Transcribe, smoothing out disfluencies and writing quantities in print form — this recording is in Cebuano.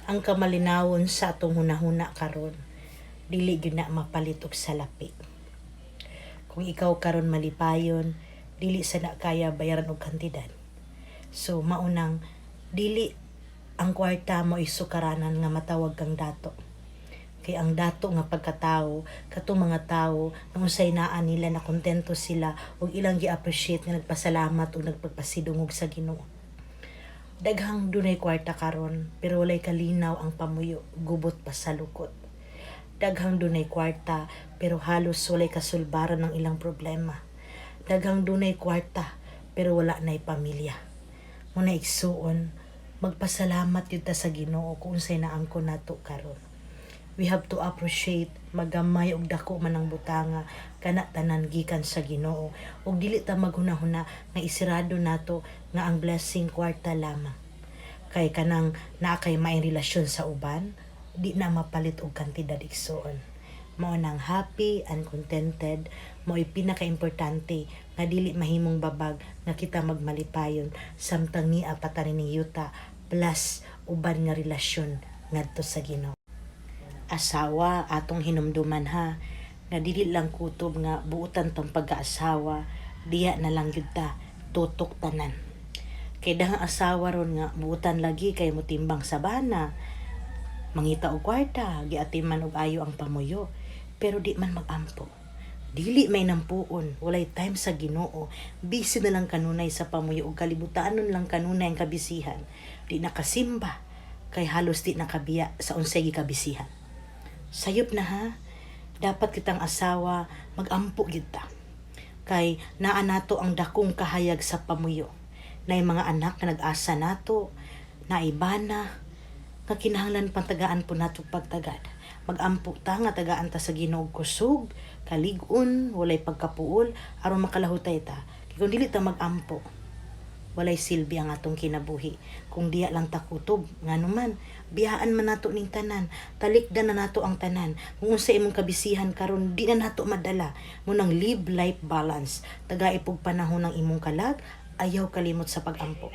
Ang kamalinawon sa atong hunahuna karon, dili gyud na mapalit og salapi. Kung ikaw karon malipayon, dili sa na kaya bayaran og kantidad. So maunang dili ang kwarta mo isukaranan nga matawag kang dato. Kay ang dato nga pagkatao, katong mga tawo nga unsay naa nila na kontento sila ug ilang gi-appreciate nga nagpasalamat ug nagpagpasidungog sa Ginoo. Daghang dunay kwarta karon pero walay kalinaw ang pamuyo, gubot pa sa lukot. Daghang dunay kwarta pero halos walay kasulbaran ng ilang problema. Daghang dunay kwarta pero wala na'y pamilya. Muna igsuon, magpasalamat yun ta sa Ginoo kung unsay naangkon nato karon. We have to appreciate magamay og dako man ang butanga, kana tanan gikan sa Ginoo, ug dili ta maghunahuna nga isirado nato nga ang blessing kwarta lamang. Kay kanang naa kay maayong relasyon sa uban, di na mapalit og kantidad, igsuon. Mao nang happy and contented mao'y pinakaimportante nga dili mahimong babag nga kita magmalipayon samtang nia pa ta ning yuta plus uban nga relasyon ngadto sa Ginoo. Asawa, atong hinumduman ha, nga dili lang kutob nga buotan tang pagkaasawa, diya na lang gyud ta tutok tanan. Kay daghang asawa ron nga buotan lagi kay motimbang sa bana, mangita og kwarta, giatiman og ayo ang pamuyo, pero di man magampo. Dili may nampuon, walay time sa Ginoo, busy na lang kanunay sa pamuyo ug kalibutanon lang kanunay ang kabisihan. Di nakasimba, kay halos di nakabiya sa unsay gikabisihan. Sayop na ha, dapat kitang asawa magampo gyud ta. Kay naa nato ang dakong kahayag sa pamuyo. Nay mga anak nga nag-asa nato, naay bana, nga kinahanglan pantagaan po nato pagtagad. Magampo ta nga tagaan ta sa Ginoo og kusog, kalig-on, walay pagkapuol aron makalahutay ta. Kay kung dili ta magampo, walay silbi ang atong kinabuhi. Kung diya lang ta kutob, ngano man, biyaan man nato ning tanan, talikdan na nato ang tanan. Kung unsa imong kabisihan karon, di na nato madala. Munang live life balance. Tagai pug panahon ng imong kalag, ayaw kalimot sa pagampo.